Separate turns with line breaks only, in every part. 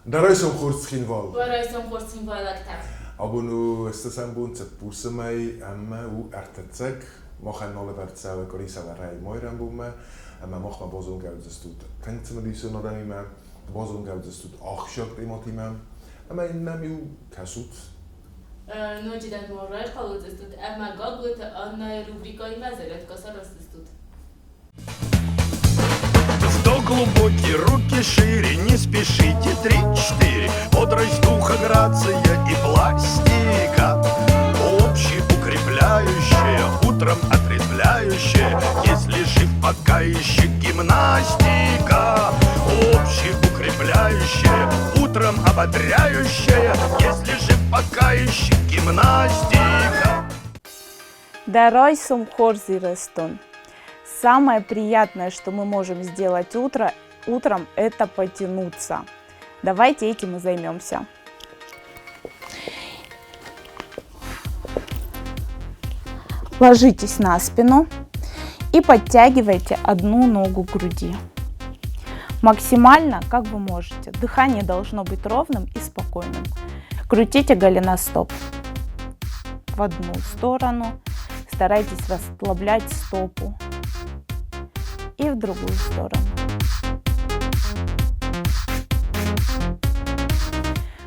Дӕ райсом хорз, Цхинвал!
Уӕ райсом хорз, цхинвайлӕгтӕ!
Абон у ӕстӕсӕм бон Цыппурсы мӕй ӕмӕ у ӕртыццӕг. Махӕн нал ӕвӕрд цӕуы къуырисӕвӕрӕй майрӕмбонмӕ, ӕмӕ махмӕ базонгӕ уыдзыстут тынг цымыдисон адӕмимӕ, базонгӕ уыдзыстут ахсджиаг темӕтимӕ, ӕмӕ йын нӕм-иу кӕсут.
Ноджыдӕр ма райхъал уыдзыстут ӕмӕ Гаглойты Аннӕйы рубрикӕимӕ зарядкӕ сараздзыстут.
Вдох глубокий, руки шире, не спешите, три-четыре. Бодрость духа, грация и пластика. Общеукрепляющая, утром отрезвляющая. Если жив, пока еще гимнастика. Общеукрепляющая, утром ободряющая. Если жив, пока еще гимнастика.
Дӕ райсом хорз, Ирыстон! Самое приятное, что мы можем сделать утро, утром, это потянуться. Давайте этим и займемся. Ложитесь на спину и подтягивайте одну ногу к груди. Максимально, как вы можете. Дыхание должно быть ровным и спокойным. Крутите голеностоп в одну сторону. Старайтесь расслаблять стопу. И в другую сторону.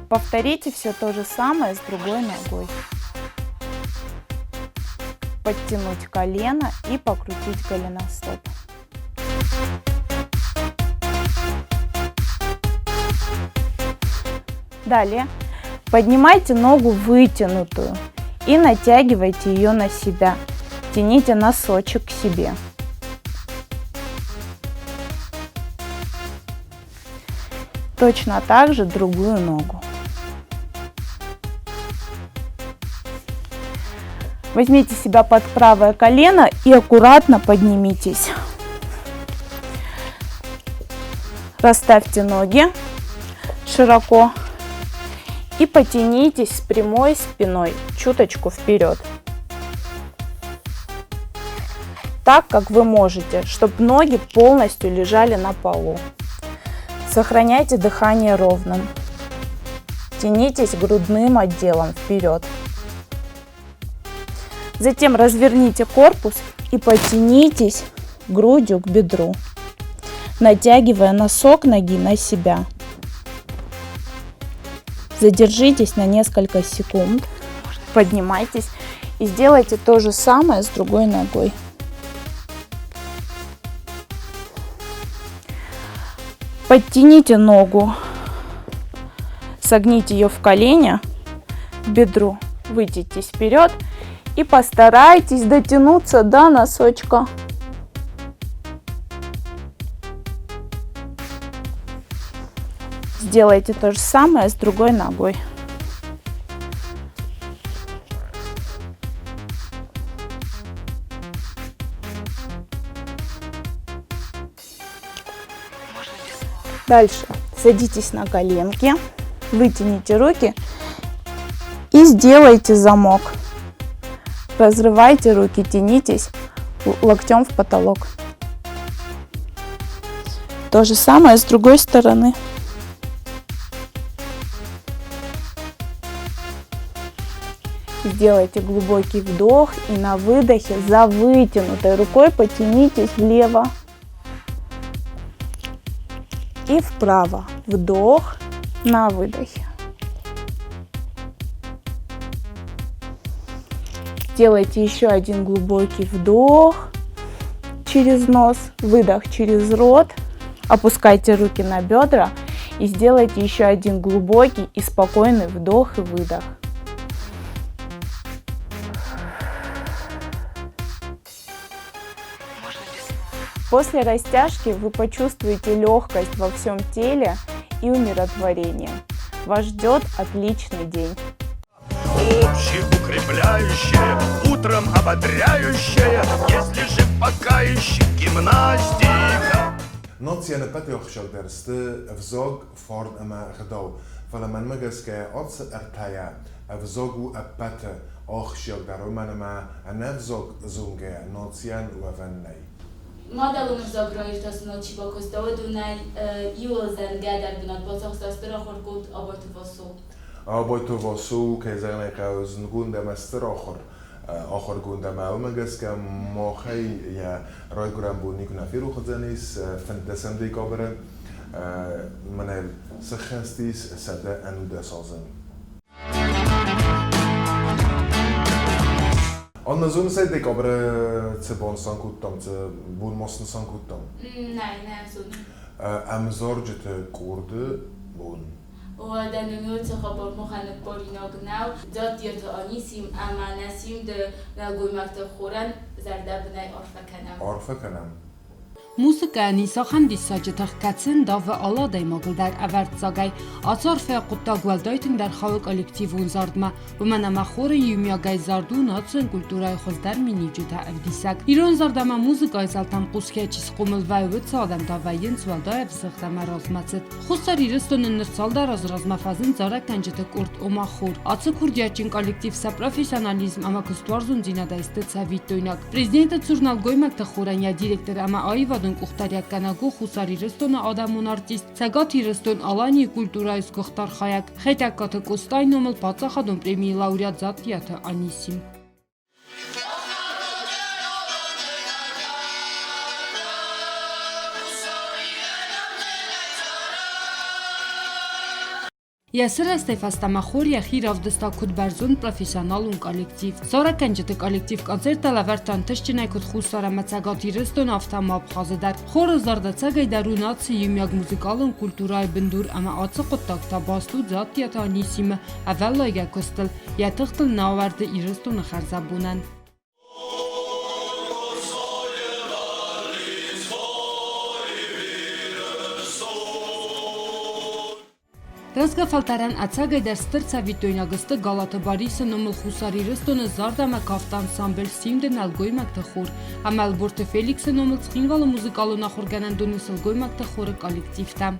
Повторите все то же самое с другой ногой. Подтянуть колено и покрутить голеностоп. Далее поднимайте ногу вытянутую и натягивайте ее на себя. Тяните носочек к себе. Точно так же другую ногу. Возьмите себя под правое колено и аккуратно поднимитесь. Расставьте ноги широко и потянитесь с прямой спиной чуточку вперед. Так, как вы можете, чтобы ноги полностью лежали на полу. Сохраняйте дыхание ровным. Тянитесь грудным отделом вперед. Затем разверните корпус и потянитесь грудью к бедру, натягивая носок ноги на себя. Задержитесь на несколько секунд, поднимайтесь и сделайте то же самое с другой ногой. Подтяните ногу, согните ее в колене, к бедру, вытянитесь вперед и постарайтесь дотянуться до носочка. Сделайте то же самое с другой ногой. Дальше садитесь на коленки, вытяните руки и сделайте замок. Разрывайте руки, тянитесь локтем в потолок. То же самое с другой стороны. Сделайте глубокий вдох и на выдохе за вытянутой рукой потянитесь влево и вправо. Вдох на выдохе. Сделайте еще один глубокий вдох через нос, выдох через рот. Опускайте руки на бедра и сделайте еще один глубокий и спокойный вдох и выдох. После растяжки вы почувствуете легкость во всем теле и умиротворение. Вас ждет отличный день.
Общеукрепляющая, утром ободряющая, если жив, пока еще гимнастика.
Нацийӕн ӕппӕты ахсджиагдӕр сты ӕвзаг, фарн ӕмӕ ӕгъдау. Фӕлӕ мӕнмӕ гӕсгӕ ацы ӕртӕйӕ ӕвзаг у ӕппӕты ахсджиагдӕр, уымӕн ӕмӕ ӕнӕ ӕвзаг зонгӕйӕ нацийӕн уӕвӕн нӕй.
Мадӕлон ӕвзаг раиртасынад чи бакуыста, уыдонӕй иуыл зӕнгӕдӕр бынат бацахста стыр ахуыргонд Абайты Васо.
Абайты Васо, кӕй зӕгъын ӕй хъӕуы, зындгонд ӕмӕ стыр ахуыр ахуыргонд ӕмӕ уымӕ гӕсгӕ махӕй йӕ райгуырӕн бон никуы нӕ ферох уыдзӕнис, 15 декабры мӕнӕ сыххӕст ис 119 азы. Анна зоныс ӕй декабры цы бон нысан кодтам, цы бон ма снысан кодтам?
Нӕ, нӕ зонын.
Ӕмзарджыты къорды бон.
Уӕдӕ нын уыцы хабар махӕн ныббаринаг нӕу. Дзаттиаты Анисим ӕмӕ нӕ симды нӕлгоймӕгты хорӕн зӕрдӕбынӕй арфӕ кӕнӕм.
Арфӕ кӕнӕм.
Музыкӕйӕн ис ахӕм диссаджы тых, кӕцы ндавы алы адӕймагыл дӕр ӕвӕрццагӕй. Ацы арфӕйаг хъуыддаг уӕлдай тынгдӕр хауы коллективон зардмӕ, уымӕн ӕмӕ хоры иумиагӕй зард у национ культурӕйы хуыздӕр миниуджытӕ ӕвдисӕг. Ирон зард ӕмӕ музыкӕйы зӕлтӕм хъусгӕ чи схъомыл вӕййы, уыцы адӕм та вӕййынц уӕлдай ӕвзыгъд ӕмӕ размӕцыд. Хуссар Ирыстоны ныр цалдӕр азы размӕ фӕзынд зарӕггӕнджыты къорд, ома хор. Ацы курдиатджын коллектив сӕ профессионализм ӕмӕ куыстуарзондзинадӕй сты цӕвиттойнаг. Президенты цур нӕлгоймӕгты хорӕн йӕ директор ӕмӕ аивадон къухдариуӕггӕнӕг у Хуссар Ирыстоны адӕмон артист, Цӕгат Ирыстон-Аланийы культурӕйы сгуыхт архайӕг, Хетӕгкаты Къостайы номыл паддзахадон премийы лауреат Дзаттиаты Анисим. Йӕ сырӕзтӕй фӕстӕмӕ хор йӕхи равдыста куыд бӕрзонд профессионалон коллектив. Зарӕггӕнджыты коллектив концерттӕ лӕвӕрдта ӕнтыстджынӕй куыд Хуссар ӕмӕ Цӕгат Ирыстоны, афтӕ ма Абхазы дӕр. Хоры зӕрдӕ цӕгӕйдӕр у нацийы иумиаг музыкалон культурӕйы бындур ӕмӕ ацы хъуыддаг та баст у Дзаттиаты Анисимы ӕвӕллайгӕ куыстыл, йӕ тыхтыл нӕ ауӕрды Ирыстоны хӕрзӕбонӕн. Рӕзгӕ фӕлтӕрӕн ӕцӕгӕйдӕр стыр цӕвиттойнаг сты Галаты Барисы номыл Хуссар Ирыстоны зард ӕмӕ кафты ансамбль «Симд-ы нӕлгоймӕгты хор» ӕмӕ Ӕлборты Феликсы номыл Цхинвалы музыкалон ахуыргӕнӕндоны сылгоймӕгты хоры коллективтӕ.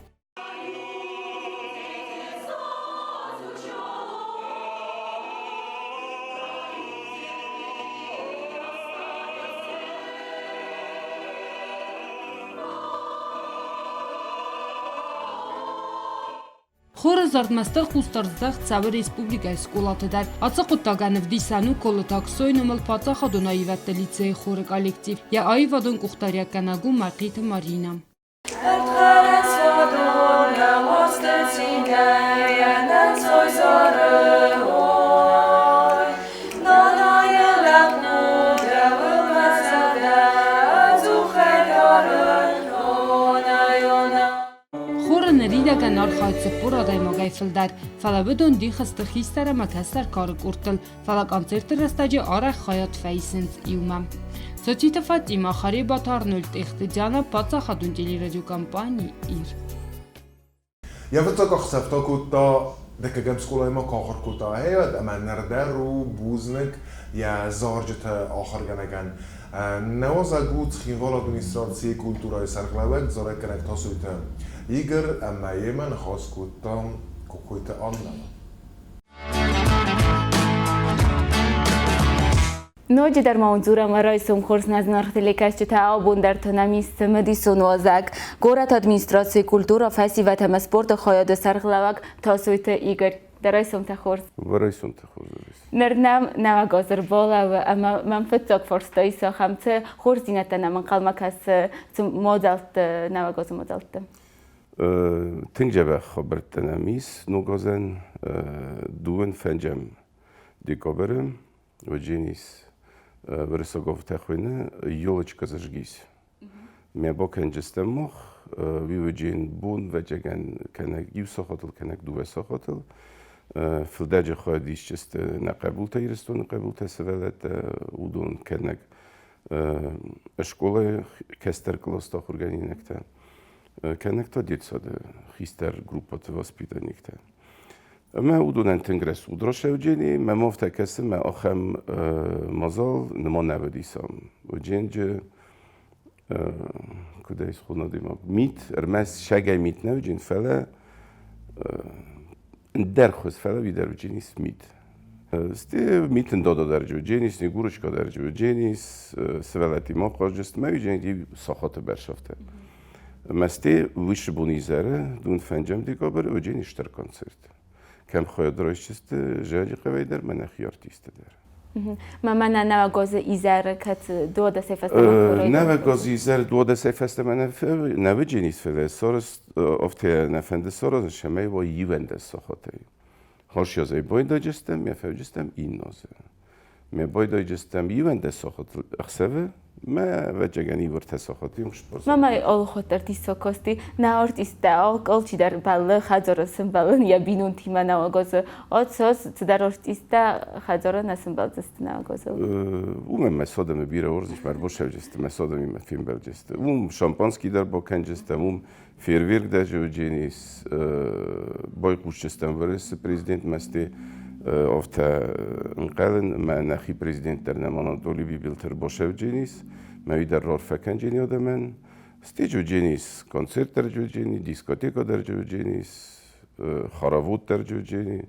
Хоры зардмӕ стыр хъусдард здӕхт цӕуы республикӕйы скъолаты дӕр. Ацы хъуыддагӕн ӕвдисӕн у Колыты Аксойы номыл паддзахадон аивӕдты лицейы хоры коллектив. Йӕ аивадон къухдариуӕггӕнӕг у Мӕхъиты Маринӕ.
Ӕрдхӕрӕн суадон ӕмуӕзты цинӕй ӕнӕнцой зары, ой. Нанайы лӕппу дӕуыл мӕ зӕрдӕ ӕдзухӕй дарын, онай, она.
Хоры ныридӕгӕн архайд 40 адӕймагӕй фылдӕр, фӕлӕ уыдон дих сты хистӕр ӕмӕ кӕстӕр кары къордтыл, фӕлӕ концерты рӕстӕджы арӕх хайад фӕисынц иумӕ. Социты Фатимӕ, Харебаты Арнольд, Тъехты Диана, паддзахадон телерадиокомпани «Ир».
Йӕ фыццаг ӕхсӕв та кодта дыккӕгӕм скъолайы ма куы ахуыр кодта, гъе ӕмӕ ныр дӕр у бузныг йӕ зарджыты ахуыргӕнӕгӕн. Нӕуӕдзӕг у Цхинвалы администрацийы культурӕйы сӕргълӕууӕг зарӕггӕнӕг Тасойты Игорь ӕмӕ йемӕ ныхас кодта Кокойты Аннӕ.
Ноджыдӕр ма уын дзурӕм райсом хорз нӕ зынаргъ телекӕсджытӕ, абон дӕр та нӕм ис цымыдисон уазӕг. Горӕты администрацийы культурӕ, фӕсивӕд ӕмӕ спорты хайады сӕргълӕууӕг Тасойты Игорь. Дӕ райсомтӕ хорз.
Дӕ райсомтӕ хорз.
Ныр нӕм нӕуӕг аз ӕрбалӕууы ӕмӕ мӕм фыццаг фарста ис ахӕм, цы хорздзинӕдтӕ нӕм ӕнхъӕлмӕ кӕсы, цы мадзӕлтты, нӕуӕг азы мадзӕлтты?
Тынг дзӕбӕх хабӕрттӕ нӕм ис ног азӕн. Дыууын фӕнджӕм декабры Уыдженис Вырысоговтӕ хуыйны «Елочка зажгись». Мӕ бакӕнджыстӕм мах, уыджен бон вӕджӕгӕн кӕнӕг иу сахатыл, кӕнӕг дыууӕ сахатыл. Фылдӕджы хайад исджысты нӕ хъӕбултӕ, Ирыстоны хъӕбултӕ, сывӕллӕттӕ, уыдон кӕнӕг скъолайы кӕстӕр къласты ахуыргӕнинӕгтӕ, кӕнӕг та детсады хистӕр группӕты воспитанниктӕ. Ӕмӕ уыдонӕн тынг рӕсугъд рӕсӕуджени, мӕм афтӕ кӕсы, мӕ ахӕм мадзал нымӕ нӕ уыдисам. Уыдженджы, куыд ӕй схонӕд, мит, ӕрмӕст сӕгӕй мит нӕ уыджен, фӕлӕ ӕндӕр хуыз, фӕлӕ уый дӕр уыдженис мит. Сте митын додо дӕр джудженис, Снегурочка дӕр джудженис, сывӕллӕттимӕ хъазджысты, мӕ уиджени сахаты бӕрсӕфтӕ. Мӕсте уышы бон изӕры, дун фӕнджӕм декабрь, уиджени стыр концерт. Кӕм хайад райсджысты зӕджы хъӕуӕй дӕр, мӕ нӕхи артисттӕ дӕр.
Мӕ мӕнӕ нӕуӕггозы изӕры кӕд дуодӕсӕй фӕстӕмӕ
Нӕуӕггозы изӕры дуодӕсӕй фӕстӕмӕ нӕ уидженис, фӕлӕ сорос офтӕ нӕ фӕнды сорос, сӕмӕй уой иуӕндӕс сахатӕй. Хорсёзӕй бойдайджыстӕм, мӕ фӕуджыстӕм иннозы. Мӕ бойдайджыстӕм иуӕндӕс сахат ӕхсӕвы, мӕ ӕвӕццӕгӕн ивыртӕ сахаты
спортзал. Мамай олхотдӕр диссокости, нӕ артисттӕ алчидӕр бӕллы хӕдзары сымбӕлын йӕ бинонтимӕ нӕуӕгозы. Отсос цыдӕр артисттӕ хӕдзары нӕ сымбӕлдзысты нӕуӕгозыл.
Уымӕн мӕ содомы бирӕ уарзыс, мӕ ӕрбосӕвджысты, мӕ содомимӕ фембӕлджысты. Уым шампанский дӕр бакӕнджыстӕм, уым Фейерверк даже уыдженис байхъусджыстӕм Уӕрӕсе президент мӕсте афтӕ ӕнхъӕлын, мӕ нӕхи президент дӕр нӕм Анатолий Бибилтер босӕвдженис, мӕ уый дӕр рарфӕ кӕнджени адӕмӕн. Стеж уыдженис, концерт дӕр уыджени, дискотека дӕр уыдженис, хоровод дӕр уыджени.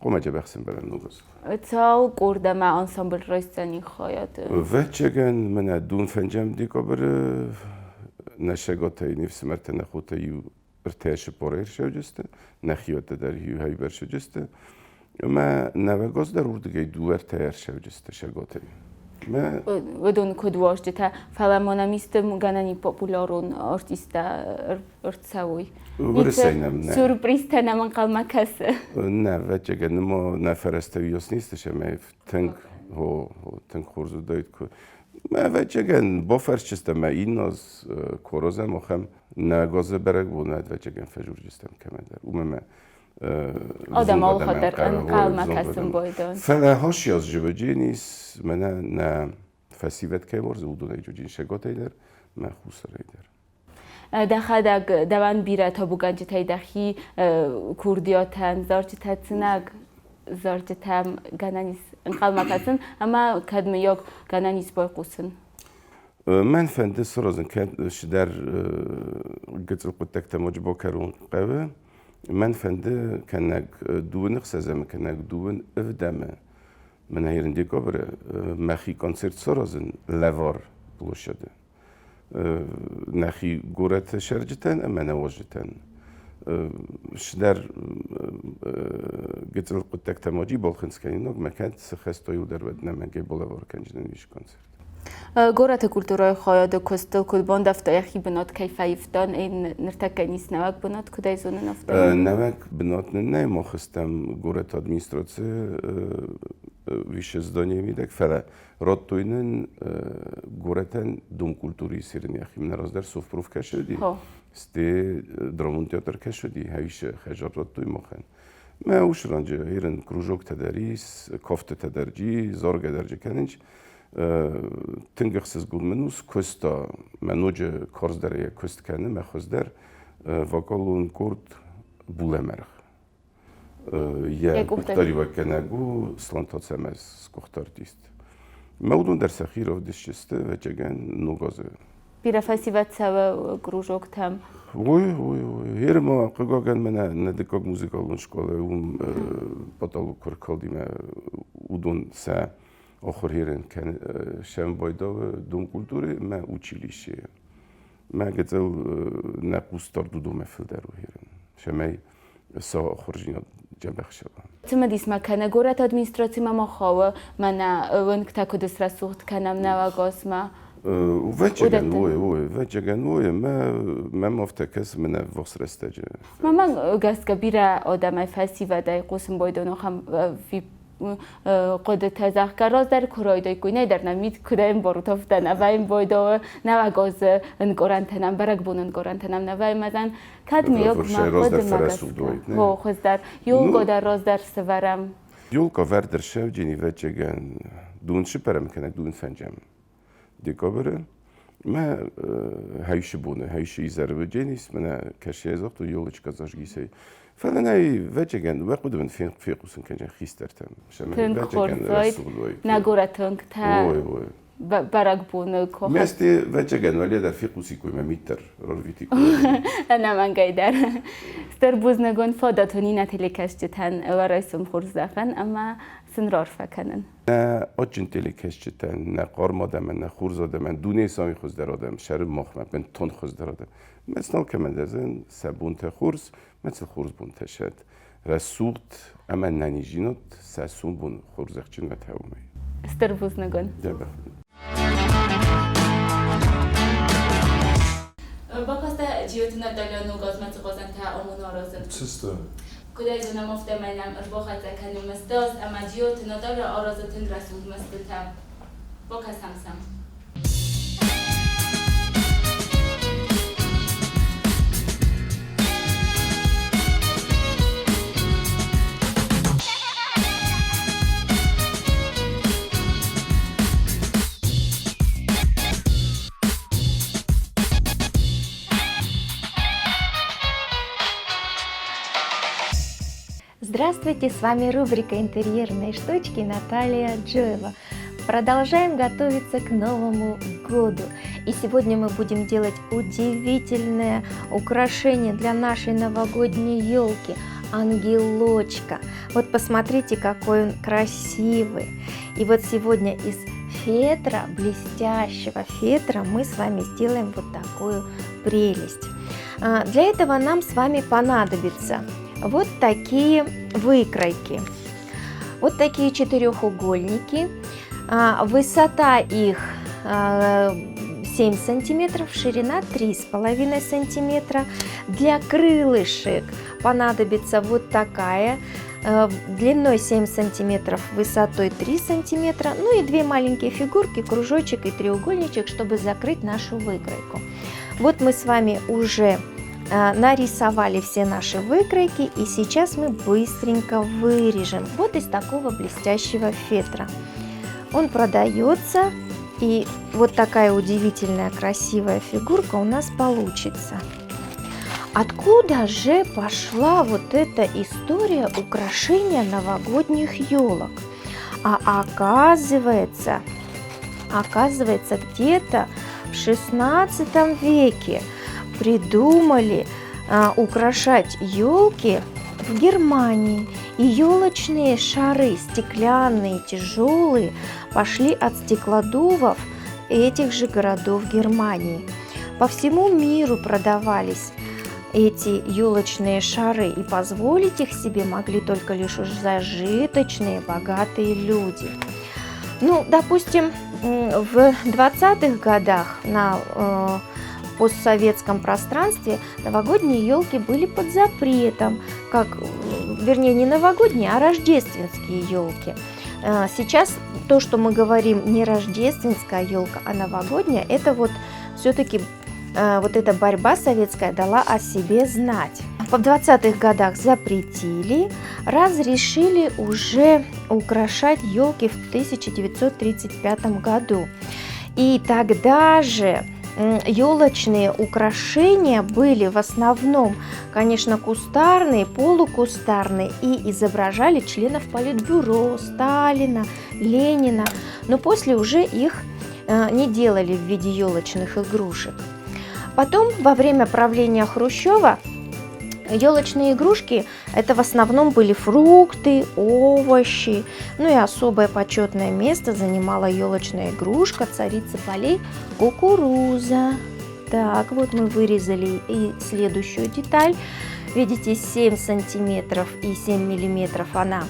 Хъуамӕ дзӕбӕх сӕмбӕлӕн ногаз.
Цал къорд ӕмӕ ансамбль райсдзӕни хайад?
Ӕвӕццӕгӕн, мӕнӕ дун фӕнджӕм декабры нӕ сӕгатӕй, не фсымӕртӕ, нӕ хотӕ иу ӕртӕ сыппор ӕрсӕуджысты, нӕхиуӕттӕ дӕр иу ӕрсӕуджысты. Ӕмӕ нӕуӕгаз дӕр уырдыгӕй дыууӕ ӕртӕ ӕрсӕуджысты сӕгатӕй.
Уыдон куыд уазджытӕ, фӕлӕ мономисты гӕнӕн популярон артисттӕ ӕрцӕуой.
Уырысӕй нӕм нӕ.
Сюрпризтӕ нӕм ӕнхъӕлмӕ кӕсы.
Нӕ, ӕвӕццӕгӕн, мо нӕ фӕрӕзтӕ уыйас ӕмӕ тынг, хо, тынг хорз уыдаид куы. Ӕвӕццӕгӕн, бафӕрсджыстӕм мӕ инназ корозӕм ахӕм нӕ газы бӕрӕгбон ӕвӕццӕгӕн фӕжурджыстӕм кӕмӕдӕр. Уымӕ мӕ
Адӕм алхатдӕр ӕнхъӕлмӕ кӕсын байдайынц.
Фӕлӕ хасиас живодженис мӕнӕ нӕ фӕсивӕд кӕй уарзы, уыдонӕй джуджин сӕгатӕй дӕр, мӕ хуссарӕй дӕр.
Дӕхӕдӕг дӕуӕн бирӕ табугӕнджытӕй дӕхи курдиатӕн зарджытӕ цынӕг зарджытӕм гӕнӕн ис ӕнхъӕлмӕ кӕсын ӕмӕ кӕд мыййаг гӕнӕн ис байхъусын?
Мӕн фӕнды саразын кӕд цыдӕр гыццыл хъуыддӕгтӕ ноджы бакӕрон хъӕуы. Мӕн фӕнды кӕнӕг дыууын ӕхсӕзӕмы, кӕнӕг дыууын ӕвдӕмы мӕнӕ ерын декабры мӕхи концерт саразын лӕвар площады. Нӕхи горӕты цӕрджытӕн ӕмӕ нӕ уазджытӕн. Цыдӕр гыццыл хъуыддӕгтӕ ма балхынцъ кӕнинаг, мӕ кӕд цы хӕстой, уыдӕр уӕд нӕмӕнгӕй балӕвар кӕнджынӕн ис концерт.
Горӕты культурӕйы хайады куыстыл куыд бандӕвта йӕхи бынат кӕй фӕивта, ныртӕккӕ ис нӕуӕг бынат, куыд ӕй зонын афтӕ?
Нӕуӕг бынат нын нӕй, мах стӕм горӕты администрацийы више зданийы мидӕг, фӕлӕ радтой нын горӕтӕн дом культуры цырен йӕхимӕ раздӕр совпроф кӕсыди, сте драмон театр кӕсыди, хӕвисы хӕзар радтой махӕн. Мӕ ус ранджы ирын кружоктӕ дӕр ис, кофтытӕ дӕр джи, зоргӕ дӕр джи кӕнынч. Тынг ӕхсызгон мын у, куыста, мӕ ноджы карздӕр йӕ куыст кӕны, мӕ хуыздӕр вокалон къорд Булӕмӕргъ. Йӕ къухдариуӕггӕнӕг у Сланта Цӕмӕз, сгуыхт артист. Мӕ уыдон дӕр сӕхи равдисджысты, ӕвӕццӕгӕн, ног азы.
Бирӕ фӕсивӕд цӕуы кружоктӕм.
Ой, ой, ой. Гъер ма, хъыгагӕн, мӕнӕ нӕ дыккаг музыкалон скъола, уым потолок куы ркалди, мӕ уыдон сӕ ахуыргӕнӕн сӕм байдавы дом культуры мӕ училищейы. Мӕ гыццыл нӕ хъусдард уыдонмӕ фылдӕр у херын, цӕмӕй сӕ ахуырдзинад дзӕбӕх цӕуа.
Цымыдис ма кӕны горӕты администрацимӕ ма хауы, мӕнӕ уынгтӕ куыд срӕсугъд кӕнӕм нӕуӕгосмӕ.
Ӕвӕццӕгӕн, ой, ой, ӕвӕццӕгӕн, ой, мӕм афтӕ кӕсы, мӕнӕ ӕввахс рӕстӕджы.
Мӕнмӕ гӕсгӕ бирӕ адӕмӕй фӕсивӕдӕй хъусын байдон ахӕм хъуыдытӕ, зӕгъгӕ, раздӕр куы райдайккой, нӕ дӕр нӕ мит куыд ӕмбарут, афтӕ нӕ вӕййын байдауы, нӕуӕгазы ӕнкъарӕнтӕ нӕм, бӕрӕгбоны ӕнкъарӕнтӕ нӕм нӕ вӕййы мӕзӕн. Кӕд мыййаг мӕ хъуыдымӕ гӕсгӕ, хо, хуыздӕр, ёлка дӕр раздӕр сӕвӕрӕм.
Ёлка вӕрд ӕрсӕвджын, ӕвӕццӕгӕн, дун сыппӕрӕм кӕнӕ дун фӕнджӕм. Декабры мӕ хӕйсы боны, хӕйсы изӕры уыдженис, мӕнӕ кӕсйӕ загътой, елочка зажгисӕй. Фӕлӕ нӕй, ӕвӕццӕгӕн, уӕ хъуыды мын фехъусын кӕнджын хистӕртӕм.
Тынг хорз, нӕ горӕты уынгтӕ.
Ой, ой.
Бӕрӕгбоны кохы.
Мӕсти вӕццӕгӕн уӕле дӕр фехъусиккой мӕ мит дӕр рарвитиккой.
Ӕнӕмӕнгӕй дӕр. Стыр бузныг уын фадат уын иннӕ телекӕсджытӕн уӕ хорзӕхӕн ӕмӕ сын раарфӕ кӕнын.
Нӕ адджын телекӕсджытӕн, нӕ хъарм адӕмӕн, нӕ хорз адӕмӕн, дунейы сами хуыздӕр адӕм, сӕры махмӕ бынтон хуыздӕр адӕм. Мӕ сын алкӕмӕн дӕр зӕгъын, сӕ бонтӕ хорз, мӕ сыл хорз бонтӕ сӕд. Рӕсугъд ӕмӕ нӕниздзинад сӕ сомбон хорзӕхджын уӕд уымӕй.
Стыр бузныг уын.
Дзӕбӕх.
Бакастӕ Джиоты Наталья ног азмӕ цы хъазӕнтӕ амоны аразын?
Цы сты?
Куыд ӕй зонӕм, афтӕмӕй нӕм ӕрбахӕццӕ кӕны мыстаз, ӕмӕ Джиоты Наталья аразы тынг рӕсугъд мыстытӕ. Бакӕсӕм сӕм.
Здравствуйте, с вами рубрика «Интерьерные штучки» Наталья Джоева. Продолжаем готовиться к Новому году. И сегодня мы будем делать удивительное украшение для нашей новогодней елки – ангелочка. Вот посмотрите, какой он красивый. И вот сегодня из фетра, блестящего фетра, мы с вами сделаем вот такую прелесть. Для этого нам с вами понадобится вот такие выкройки. Вот такие четырехугольники. Высота их 7 сантиметров, ширина 3,5 сантиметра. Для крылышек понадобится вот такая, длиной 7 сантиметров, высотой 3 сантиметра. Ну и две маленькие фигурки, кружочек и треугольничек, чтобы закрыть нашу выкройку. Вот мы с вами уже нарисовали все наши выкройки, и сейчас мы быстренько вырежем вот из такого блестящего фетра. Он продается, и вот такая удивительная красивая фигурка у нас получится. Откуда же пошла вот эта история украшения новогодних елок? А оказывается, где-то в 16 веке придумали украшать елки в Германии. И елочные шары, стеклянные, тяжелые, пошли от стеклодувов этих же городов Германии. По всему миру продавались эти елочные шары, и позволить их себе могли только лишь уж зажиточные, богатые люди. Ну, допустим, в 20-х годах на постсоветском пространстве новогодние елки были под запретом, как, вернее, не новогодние, а рождественские елки. Сейчас то, что мы говорим, не рождественская елка, а новогодняя, это вот все-таки вот эта борьба советская дала о себе знать. В 20-х годах запретили, разрешили уже украшать елки в 1935 году. И тогда же елочные украшения были в основном, конечно, кустарные, полукустарные и изображали членов Политбюро, Сталина, Ленина, но после уже их не делали в виде елочных игрушек. Потом, во время правления Хрущева, елочные игрушки это в основном были фрукты, овощи, ну и особое почетное место занимала елочная игрушка царицы полей кукуруза. Так, вот мы вырезали и следующую деталь. Видите, 7 сантиметров и 7 миллиметров она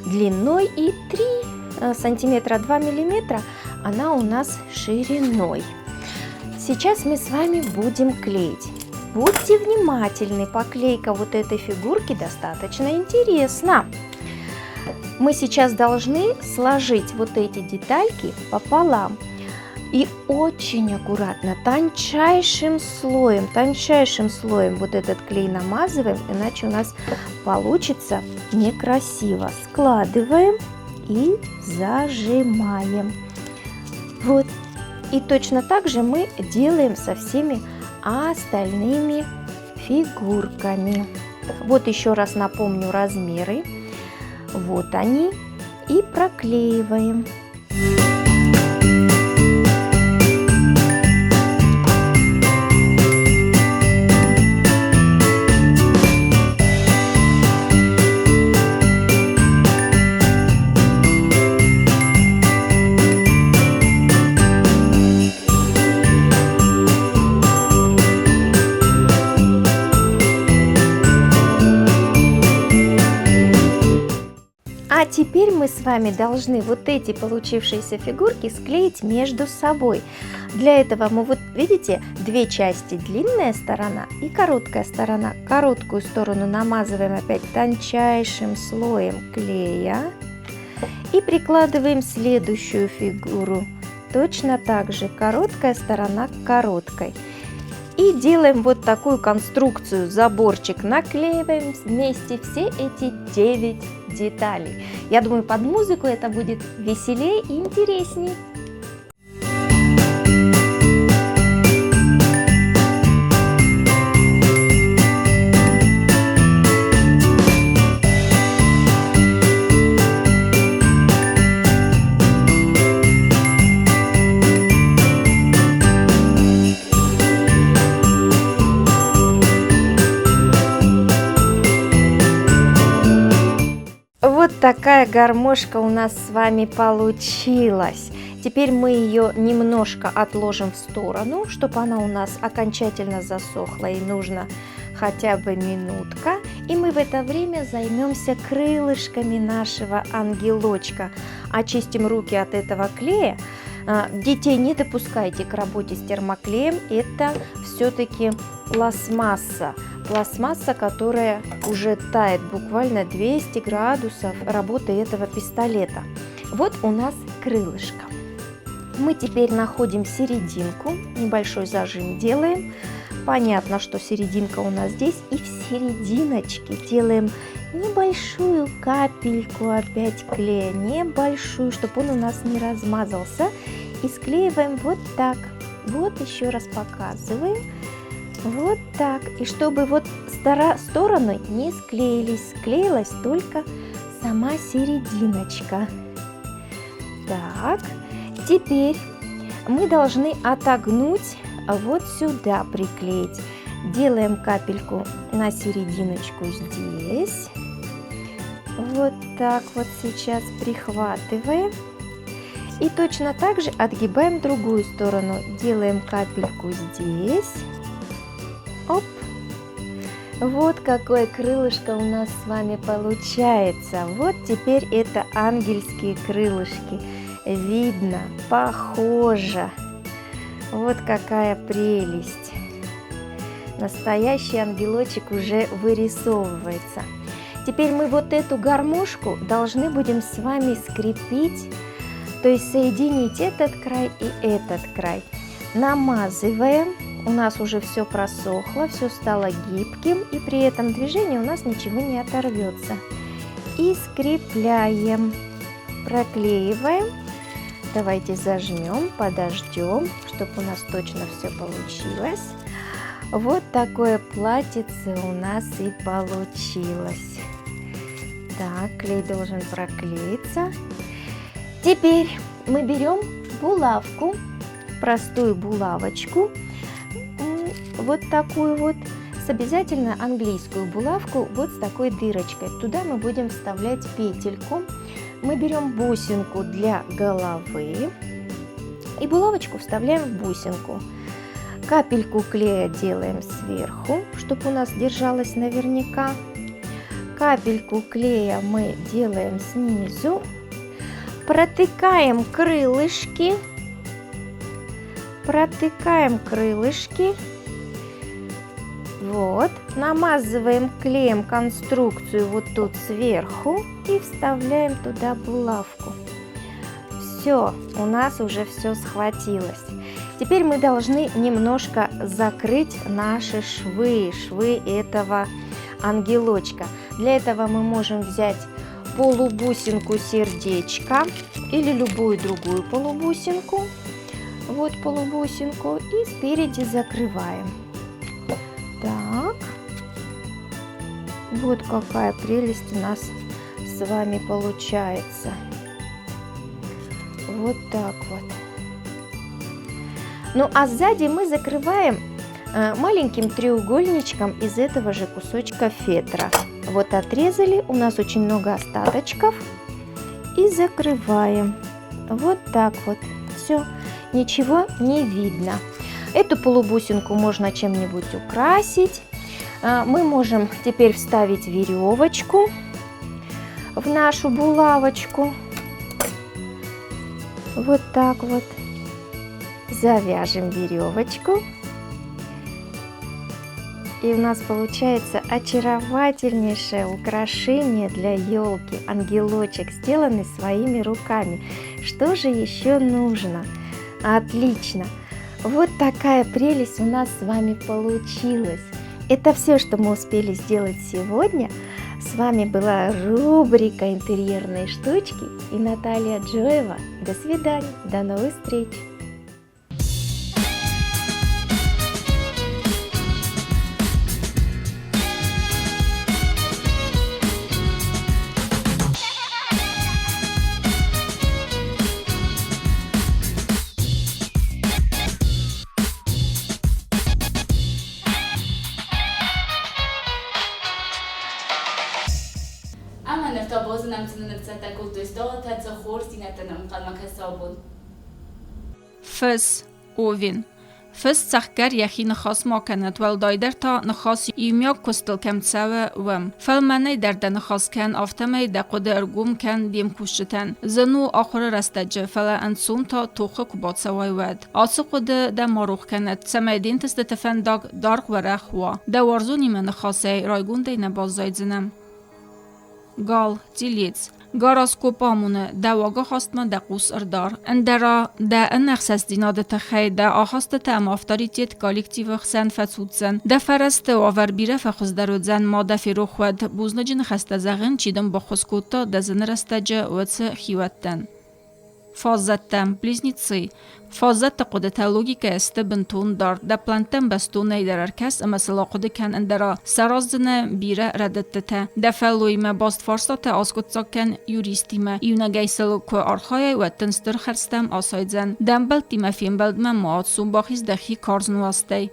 длиной и 3 сантиметра 2 миллиметра она у нас шириной. Сейчас мы с вами будем клеить. Будьте внимательны, поклейка вот этой фигурки достаточно интересна. Мы сейчас должны сложить вот эти детальки пополам. И очень аккуратно, тончайшим слоем вот этот клей намазываем, иначе у нас получится некрасиво. Складываем и зажимаем. Вот. И точно так же мы делаем со всеми остальными фигурками. Вот еще раз напомню размеры. Вот они. И проклеиваем. А теперь мы с вами должны вот эти получившиеся фигурки склеить между собой. Для этого мы вот, видите, две части, длинная сторона и короткая сторона. Короткую сторону намазываем опять тончайшим слоем клея и прикладываем следующую фигуру. Точно так же короткая сторона к короткой. И делаем вот такую конструкцию, заборчик, наклеиваем вместе все эти 9 деталей. Я думаю, под музыку это будет веселее и интересней. Вот такая гармошка у нас с вами получилась. Теперь мы ее немножко отложим в сторону, чтобы она у нас окончательно засохла, и нужно хотя бы минутка. И мы в это время займемся крылышками нашего ангелочка. Очистим руки от этого клея. Детей не допускайте к работе с термоклеем, это все-таки пластмасса. Пластмасса, которая уже тает буквально 200 градусов работы этого пистолета. Вот у нас крылышко. Мы теперь находим серединку, небольшой зажим делаем. Понятно, что серединка у нас здесь, и в серединочке делаем небольшую капельку опять клея, небольшую, чтобы он у нас не размазался. И склеиваем вот так. Вот еще раз показываем. Вот так. И чтобы вот стороны не склеились, склеилась только сама серединочка. Так, теперь мы должны отогнуть вот сюда, приклеить. Делаем капельку на серединочку здесь. Вот так вот сейчас прихватываем. И точно так же отгибаем другую сторону. Делаем капельку здесь. Оп! Вот какое крылышко у нас с вами получается. Вот теперь это ангельские крылышки. Видно, похоже. Вот какая прелесть. Настоящий ангелочек уже вырисовывается. Теперь мы вот эту гармошку должны будем с вами скрепить, то есть соединить этот край и этот край. Намазываем. У нас уже все просохло, все стало гибким, и при этом движении у нас ничего не оторвется. И скрепляем, проклеиваем. Давайте зажмем, подождем, чтобы у нас точно все получилось. Вот такое платьице у нас и получилось. Так, клей должен проклеиться. Теперь мы берем булавку, простую булавочку, вот такую вот, с обязательно английскую булавку, вот с такой дырочкой. Туда мы будем вставлять петельку. Мы берем бусинку для головы и булавочку вставляем в бусинку. Капельку клея делаем сверху, чтобы у нас держалось наверняка. Капельку клея мы делаем снизу. Протыкаем крылышки. Протыкаем крылышки. Вот, намазываем клеем конструкцию вот тут сверху и вставляем туда булавку. Все, у нас уже все схватилось. Теперь мы должны немножко закрыть наши швы, швы этого ангелочка. Для этого мы можем взять полубусинку сердечка или любую другую полубусинку. Вот полубусинку и спереди закрываем. Так, вот какая прелесть у нас с вами получается. Вот так вот. Ну а сзади мы закрываем маленьким треугольничком из этого же кусочка фетра. Вот отрезали, у нас очень много остаточков. И закрываем. Вот так вот. Все, ничего не видно. Эту полубусинку можно чем-нибудь украсить. Мы можем теперь вставить веревочку. в нашу булавочку. Вот так вот. Завяжем веревочку. И у нас получается очаровательнейшее украшение для елки. Ангелочек, сделанный своими руками. Что же еще нужно? Отлично! Вот такая прелесть у нас с вами получилась. Это все, что мы успели сделать сегодня. С вами была рубрика «Интерьерные штучки» и Наталья Джоева. До свидания, до новых встреч!
Ӕмӕ ныр та базонӕм, цы нын ӕрцӕттӕ кодтой стъалытӕ, цы хорздзинӕдтӕ нӕм ӕнхъӕлмӕ кӕсы абон.
Фыс, Овен. Фыс цӕхгӕр йӕхи ныхас ма кӕнӕд, уӕлдайдӕр та ныхас иумиаг куыстыл кӕм цӕуы, уым. Фӕлмӕнӕй дӕр дӕ ныхас кӕн, афтӕмӕй дӕ хъуыды ӕргом кӕн де мкусджытӕн. Зын у ахуыры рӕстӕджы, фӕлӕ ӕнцон та тохы куы бацӕуай, уӕд. Ацы хъуыды дӕ ма рох кӕнӕд, цӕмӕй де нтыстыты фӕндаг даргъ уӕрӕх уа. Дӕ уарзонимӕ ныхасӕй райгондӕй нӕ баззайдзынӕ. Гал, телец. Гороскоп амоны, дӕ уагахастмӕ дӕ хъус ӕрдар. Ӕндӕра дӕ ӕнӕхсӕстдзинады тыххӕй дӕ ахастытӕ ӕмӕ авторитет коллективы хсӕн фӕцуддзӕн. Дӕ фӕрӕзты уавӕр бирӕ фӕхуыздӕр уыдзӕн, ма дӕ ферох уӕд, бузныджы ныхӕстӕ зӕгъын, чи дын баххуыс кодта дӕ зыны рӕстӕджы, уыцы хиуӕттӕн. Фаззӕттӕ, близнецы. Фаззӕтты хъуыдытӕ логикӕйӕ сты бынтон дард. Дӕ плӕнттӕм бӕстонӕй дӕр ӕркӕс ӕмӕ сыл ахъуыды кӕн, ӕндӕра сараздзынӕ бирӕ рӕдыдтытӕ. Дӕ фӕллоимӕ баст фарстатӕ аскъуыддзаг кӕн юристимӕ. Иунӕгӕй сыл куы архайай, уӕд дын стыр хӕрдзтӕм асайдзӕн. Дӕ ӕмбӕлттимӕ фембӕлдмӕ ма ацу, бахиз дӕхи карз нуӕзтӕй.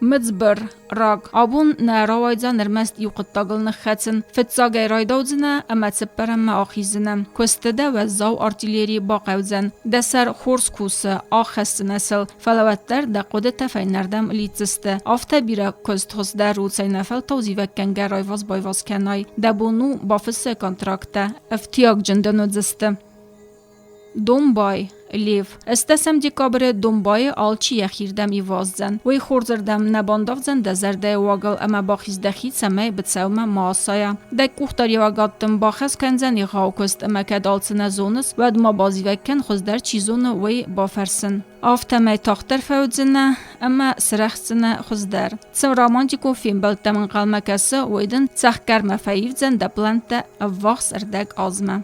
Мыдзбыр, рак. Абон нӕ рауайдзӕн ӕрмӕст иу хъуыддагыл ныххӕцын. Фыццагӕй райдаудзынӕ ӕмӕ цыппӕрӕммӕ ахиздзынӕ. Куысты дӕ уӕззау артиллери бахъӕудзӕн. Дӕ сӕр хорз кусы, аххӕсдзынӕ сыл, фӕлӕ уӕддӕр дӕ хъуыдытӕ фӕйнӕрдӕм лидздзысты. Афтӕ бирӕ куыст хуыздӕр у, цӕйнӕфӕлтау зивӕггӕнгӕ райваз-байваз кӕнай. Дӕ бон у бафыссай контракттӕ, ӕфтиагджын дын уыдзысты. Домбай, Лев. Ӕстдӕсӕм декабры Домбайы алчи йӕхирдӕм иваздзӕн. Уый хорзырдӕм нӕ бандавдзӕн дӕ зӕрдӕйы уагыл ӕмӕ бахиз дӕхи, цӕмӕй быцӕумӕ ма асайа. Дӕ къухдариуӕгад дын бахӕс кӕндзӕн егъау куыст ӕмӕ кӕд алцы нӕ зоныс, уӕд ма базивӕг кӕн, хуыздӕр чи зоны, уый бафӕрсын. Афтӕмӕй тагъддӕр фӕуыдзынӕ ӕмӕ сырӕхдзынӕ хуыздӕр. Цы романтикон фембӕлдтӕм ӕнхъӕлмӕ кӕсы, уый дын цӕхгӕрмӕ фӕивдзӕн дӕ плӕнттӕ ӕввахс ӕрдӕг азмӕ.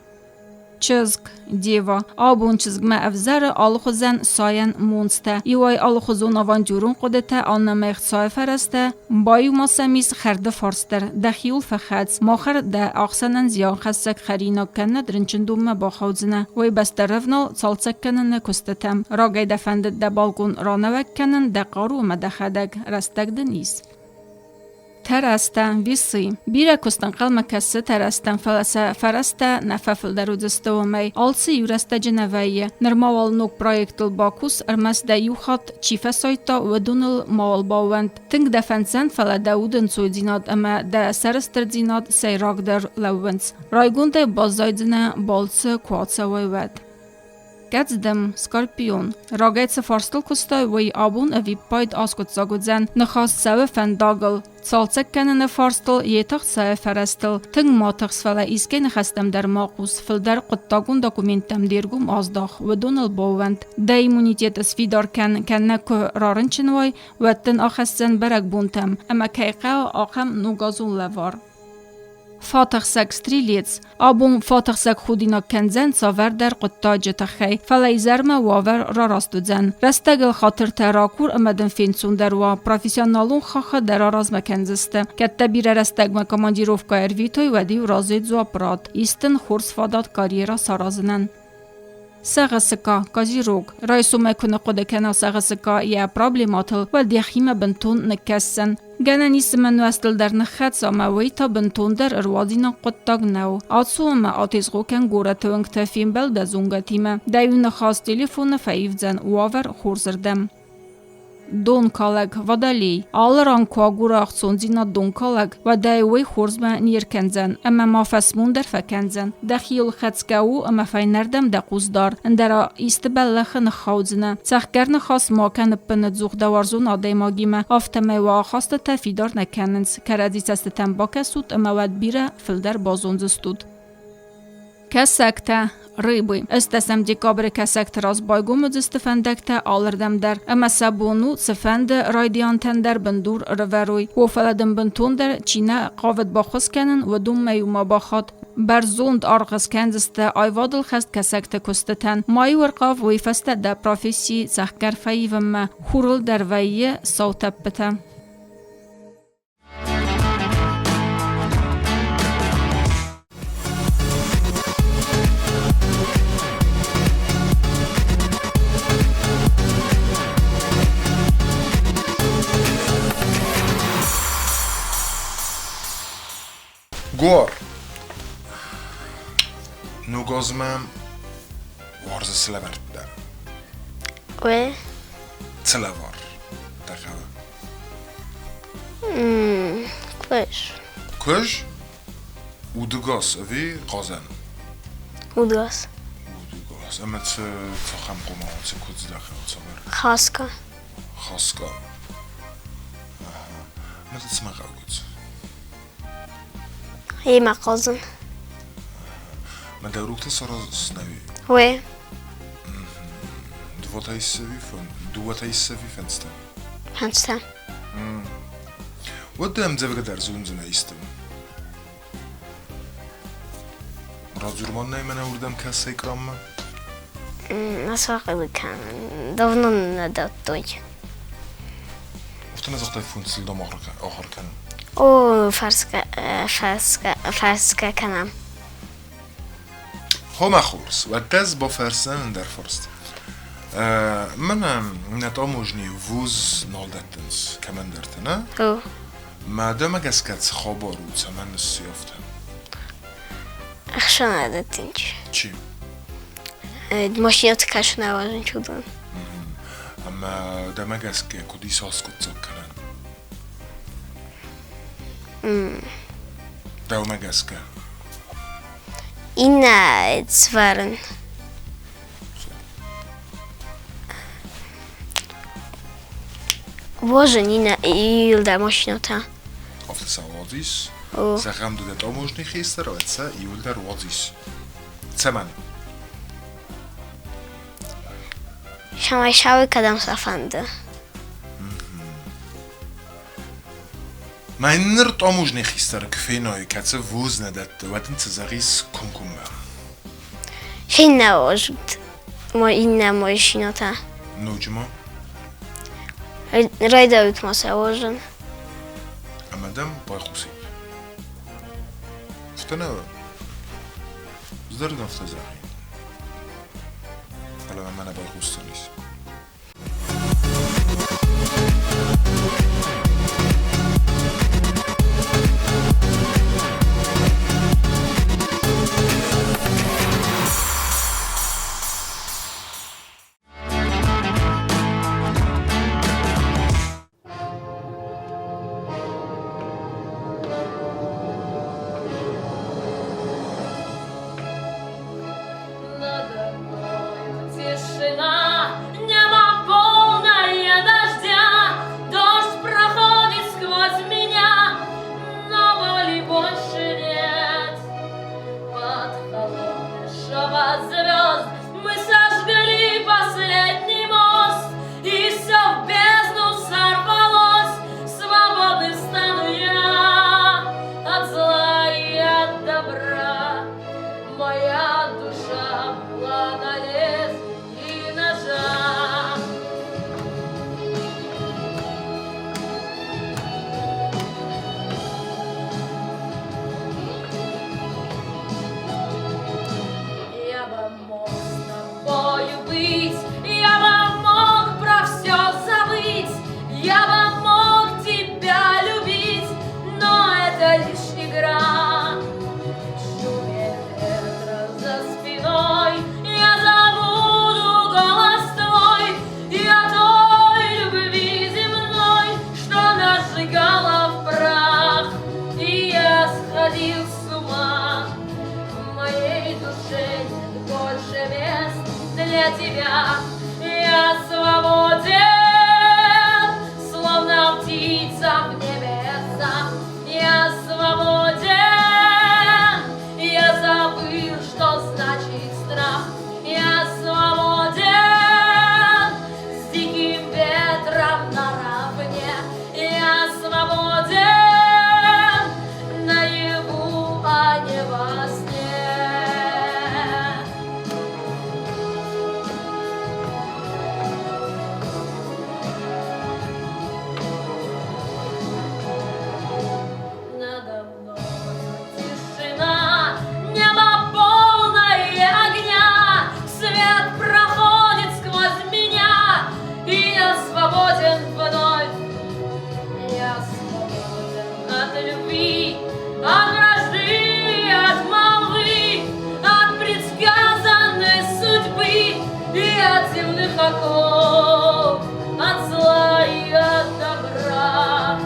Чызг, Дева, абон чызгмӕ ӕвзӕры алыхуызӕн сайӕн монцтӕ, иуӕй алыхуызон авантюрон хъуыдытӕ, аннӕмӕй хцайы фӕрӕзтӕ, баиу ма сӕм ис хӕрды фарст дӕр, дӕхиуыл фӕхӕц, махӕр дӕ ахсӕнӕн зианхӕссӕг хӕринаг кӕнӕд рынчындонмӕ бахаудзынӕ, уый бӕстӕ рӕвнал цалцӕг кӕныны куыстытӕм. Рагӕй дӕ фӕндыд дӕ балкъон ранӕуӕг кӕнын, дӕ хъару ӕмӕ дӕхӕдӕг, рӕстӕг дын ис. Тӕрӕзтӕ, весы. Бирӕ куыст ӕнхъӕлмӕ кӕсы тӕрӕзтӕм, фӕлӕ сӕ фӕрӕзтӕ нӕ фӕфылдӕр уыдзысты уымӕй. Алцы иу рӕстӕджы нӕ вӕййы. Нырма уал ног проектыл бакус, ӕрмӕст дӕ иу хатт чи фӕсайдта, уыдоныл мауал баууӕнд. Тынг дӕ фӕнддзӕн, фӕлӕ дӕ удӕнцойдзинад ӕмӕ дӕ сӕрыстырдзинад сӕйрагдӕр лӕууынц. Райгондӕй баззайдзынӕ балцы куы ацӕуай, уӕд. Кӕцдӕм, Скорпион. Рагӕй цы фарстыл куыстай, уый абон ӕвиппайд аскъуыддзаг уыдзӕн. Ныхас цӕуы фӕндагыл. Цалцӕг кӕныны фарстыл, йе тыхт цӕуы фӕрӕзтыл. Тынг ма тыхс, фӕлӕ искӕй ныхӕстӕм дӕр ма хъус. Фылдӕр хъуыддагон документтӕм де ргом аздах, уыдоныл баууӕнд. Дӕ иммунитет сфидар кӕн, кӕнӕ куы рарынчын уай, уӕд дын ахӕсдзӕн бӕрӕгбонтӕм, ӕмӕ кӕй хъӕуы, ахӕм ногазон лӕвар. Фатӕхсӕг стрелец. Абон фатӕхсӕг худинаг кӕндзӕн цавӕрдӕр хъуыддаджы тыххӕй, фӕлӕ изӕрмӕ уавӕр рараст уыдзӕн. Рӕстӕгыл хатыртӕ ракур ӕмӕ дын фенцондӕр уа, профессионалон хаххы дӕр аразмӕ кӕндзысты. Кӕд дӕ бирӕ рӕстӕгмӕ командировкӕ ӕрвитой, уӕд-иу разыйы дзуапп ратт. Ис дын хорз фадат карьерӕ саразынӕн. Сӕгъысыкъа, козерог. Райсомӕй куы ныхъхъуыды кӕна сӕгъысыкъа йӕ проблемӕтыл, уӕд йӕхимӕ бынтон ныккӕсдзӕн. Гӕнӕн ис ӕмӕ нуӕзтыл дӕр ныххӕца ӕмӕ уый та бынтондӕр ӕруадзинаг хъуыддаг нӕу. Ацу ӕмӕ атезгъо кӕн горӕты уынгтӕ, фембӕл дӕ зонгӕтимӕ. Дӕ иу ныхас телефоны фӕивдзӕн уавӕр хорзырдӕм. Донкалӕг, водолей. Алы ран куы агура ӕхцондзинад донкалӕг, уӕд ӕй уый хорзмӕ не ркӕндзӕн ӕмӕ ма фӕсмон дӕр фӕкӕндзӕн. Дӕхиуыл хӕцгӕ у ӕмӕ фӕйнӕрдӕм дӕ хъус дар, ӕндӕра исты бӕллӕхы ныххаудзынӕ. Цӕхгӕр ныхас ма кӕн ӕппынӕдзух дӕ уарзон адӕймагимӕ, афтӕмӕй уӕ ахастытӕ фидар нӕ кӕнынц. Кӕрӕдзи цӕстытӕм бакӕсут ӕмӕ уӕд бирӕ фылдӕр базондзыстут. Кӕсӕгтӕ, рыбы. Ӕстдӕсӕм декабры кӕсӕгты раз байгом уыдзысты фӕндӕгтӕ алырдӕм дӕр, ӕмӕ сӕ бон у цыфӕнды райдиантӕн дӕр бындур ӕрӕвӕрой. О, фӕлӕ дын бынтондӕр чи нӕ хъавыд баххуыс кӕнын, уыдонмӕ-иу ма бахат. Бӕрзонд аргъ скӕндзысты аивадыл хӕст кӕсӕгты куыстытӕн. Ма-иу ӕрхъав уый фӕстӕ дӕ професси цӕхгӕр фӕивынмӕ, хурыл дӕр вӕййы сау тӕппытӕ.
Гор. Ногазмӕ уарзыс лӕвӕрттӕ?
Ой.
Цы лӕвар дӕ хъӕуы?
Куыз.
Куыз? Удыгас ӕви хъазӕн?
Удыгас.
Удыгас. Ӕмӕ цы цахӕм хъуымӕ цы куыдз дӕ хъӕуы цавӕр?
Хаска.
Хаска. Ага. Ӕмӕ цы цымӕ хъӕуы куыдз?
Йемӕ хъазын.
Мӕ дӕ рукты сараздзынӕ
Уе.
Дыууӕтӕ иссӕви фӕндзтӕ?
Фӕндзтӕ.
Уӕд дӕ ӕмдзӕвгӕ дӕр зондзынӕ исты. Радзур ма нӕ мӕнӕ уырдӕм кӕсай краммӕ.
Насвахъилы кӕнын. Давно нӕ дӕттой.
Афтӕ нӕ загътай функцийыл дам ахуыр кӕнын?
О, фӕрсгӕ, фӕрсгӕ, фӕрсгӕ кӕнӕм.
Хомӕ хорз, уӕд ӕз бафӕрсдзӕн ӕндӕр фарст. Мӕнӕ нӕ таможни вуз нал дӕттынц кӕмӕндӕрты, нӕ?
О.
Мӕ дӕмӕ гӕсгӕ цы хабар у, цӕмӕн ысси афтӕ?
Ӕхсӕнады тынч.
Чи?
Машинӕты кӕсын ауазын чудон.
Ӕмӕ дӕмӕ гӕсгӕ куыд ис аскъуыддзаг кӕнӕн? Дӕумӕ гӕсгӕ?
Иннӕ свӕрын. Боже, Нина, июльда машинӕтӕ.
Афтӕ сӕ уадзис? Зӕгъӕм, ды дӕ таможни хистӕр, уӕд сӕ июльдӕр уадзис. Цӕмӕн?
Цӕмӕй сауи кӕдӕм сӕ фӕнды.
Мӕ ныр таможни хистӕр куы феной, кӕцы вуз нӕ дӕтты, уӕд ын цы зӕгъис комкоммӕ?
Феннӕ уазут иннӕ машинӕтӕ.
Ноджы ма?
Райдайут ма сӕ уазын.
Ӕмӕ дӕм байхъусид. Афтӕ нӕ ӕз дӕр ын афтӕ зӕгъин. Фӕлӕ мӕ нӕ байхъусдзӕнис.
Надо мною тишина. для тебя. Я свободен, словно птица в небесах. Я свободен, я забыл, что значит страх. Я свободен, с диким ветром наравне. Я свободен, наяву, а не во сне. Надо мною тишина, небо полное огня, свет проходит сквозь меня, и я свободен вновь. Я свободен от любви, от вражды, от молвы, от предсказанной судьбы и от земных оков, от зла и от добра.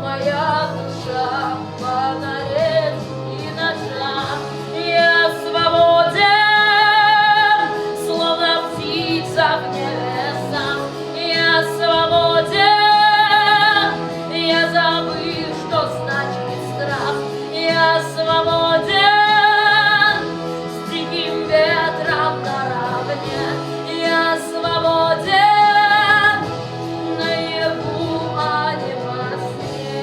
Моя душа фонарец и ножа. Я свободен, словно птица в небесах. Я свободен, я забыл, что значит страх. Я свободен, с диким ветром наравне. Я свободен, наяву, а не во сне.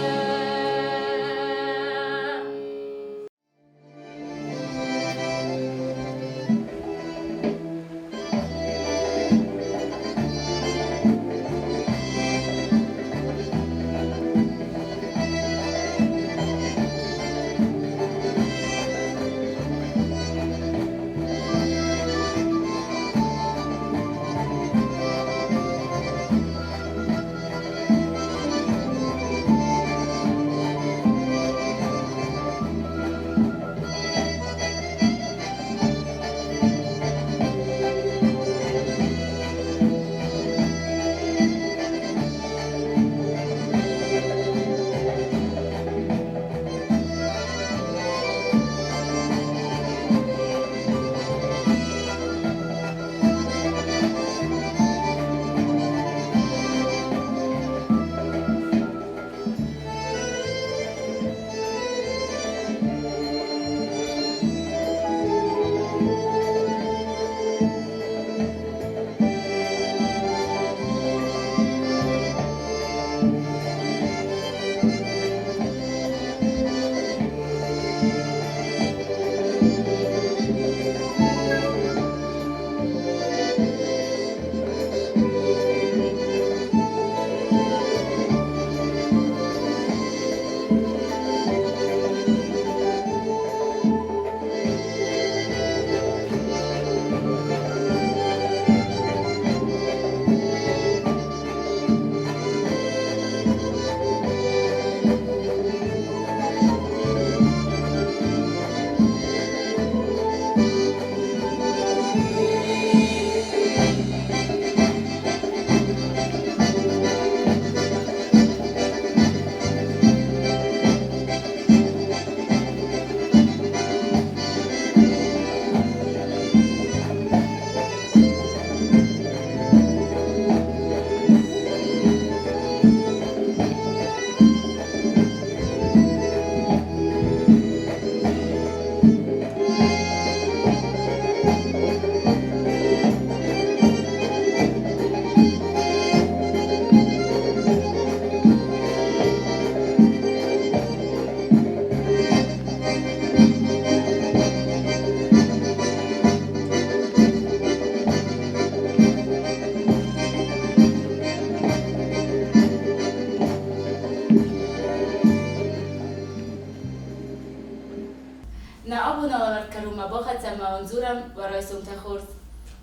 Нӕ абоны алӕвӕрд кӕронмӕ бахӕццӕ ӕмӕ уын дзурӕм, уӕ райсомтӕ хорз!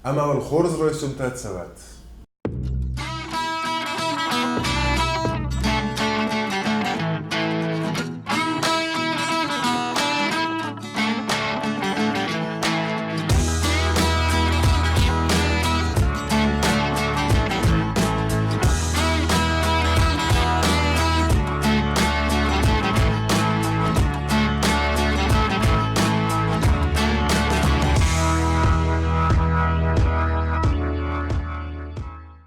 Ӕмӕ уын хорз райсомтӕ цӕуӕд!